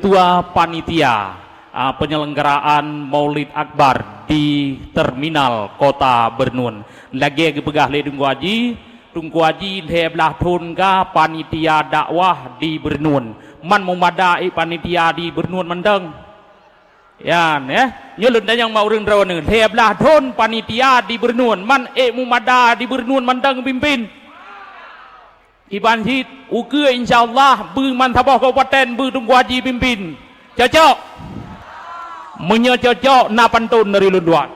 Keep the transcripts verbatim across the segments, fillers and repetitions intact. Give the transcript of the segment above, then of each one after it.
Ketua Panitia, ah, Penyelenggaraan Maulid Akbar di Terminal Kota Beureunuen. Lagée geupeugah lé Teungku Haji, Teungku Haji lhée blaih thon ka panitia dakwah di Beureunuen. Man meumada ék panitia di Beureunuen mantong? Nyan, eh. Nyoe lôn tanyong bak ureuëng droeneuh, lhée blaih thon panitia di Beureunuen, man ék meumada di Beureunuen mantong pimpin? Iban cit, ukeue insya Allah beu man saboh kabupaten beu Teungku Haji pimpin. Cocok? Meunyoe cocok, na pantôn dari lôn tuan.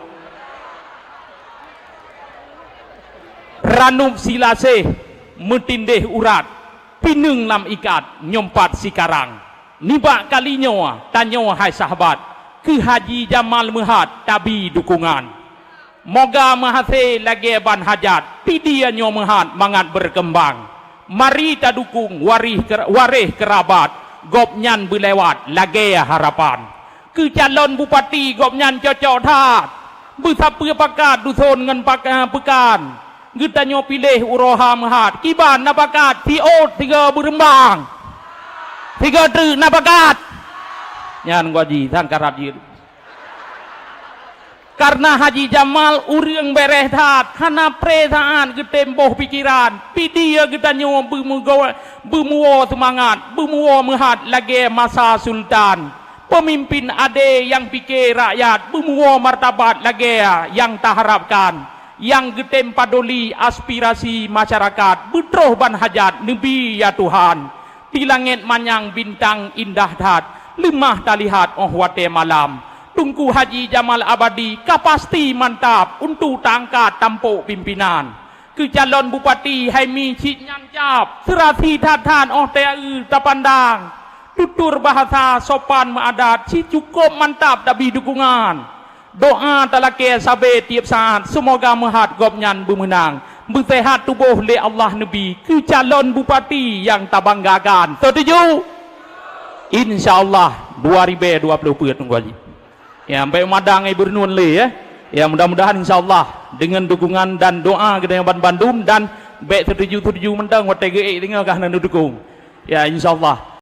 Ranup silaséh meutindéh urat, pineung lam ikat nyoe pat sikarang. Nibak kalinyoe tanyoe hai sahabat, keu Haji Jamal meuhat tabi dukungan. Moga meuhasé lagée ban hajat, pidie nyoe meuhat mangat beureukeubang. Mari tadukong waréh ker-, waréh keurabat, gobnyan beulewat lagée harapan. Keu calon bupati gobnyan cocok that, beusapeue pakat duson ngon pak-, peukan. Geutanyoe piléh uroe ha meuhat, kiban na pakat, siôt sigoe beureumbang. Sigoe treuk na pakat. Nyan Teungku Haji, sangkarat jeuet. Kareuna Haji Jamal ureuëng béréh that, hana pré saát geutem boh pikeran, pidie geutanyoe beumeugo-, beumuwoe seumangat, beumuwoe meuhat lagée masa sultan. Peumimpin adé nyang pike rakyat, beumuwoe martabat lagée nyang taharapkan, nyang geutem padoli aspirasi masyarakat, beutroh ban hajat neubi ya Tuhan. Di langét manyang bintang indah that, leumah talihat óh watée malam. Teungku Haji Jamal Abadi ka pasti mantap untuk taangkat tampok pimpinan. Keu calon bupati hai mi cit nyan cap, seurasi that-that óh teu tapandang. Tutur bahasa sopan meuadat, si cukôp mantap tabi dukungan. Doa talakée sabe tieb saát, seumoga meuhat gobnyan beumeunang, beuseuhat tuboh lé Allah neubi keu calon bupati nyang tabanggakan. Setuju? Insya Allah, dua ribée dua ploh peuet Teungku Haji. Ya, bék madang i Beureunuen lé, ya. Ya, mudah-mudahan insya Allah dengan dukungan dan doa geutanyoe ban bandum dan bék setuju-setuju mantong watée geuék deungoe ka hana neudukong. Ya, insya Allah.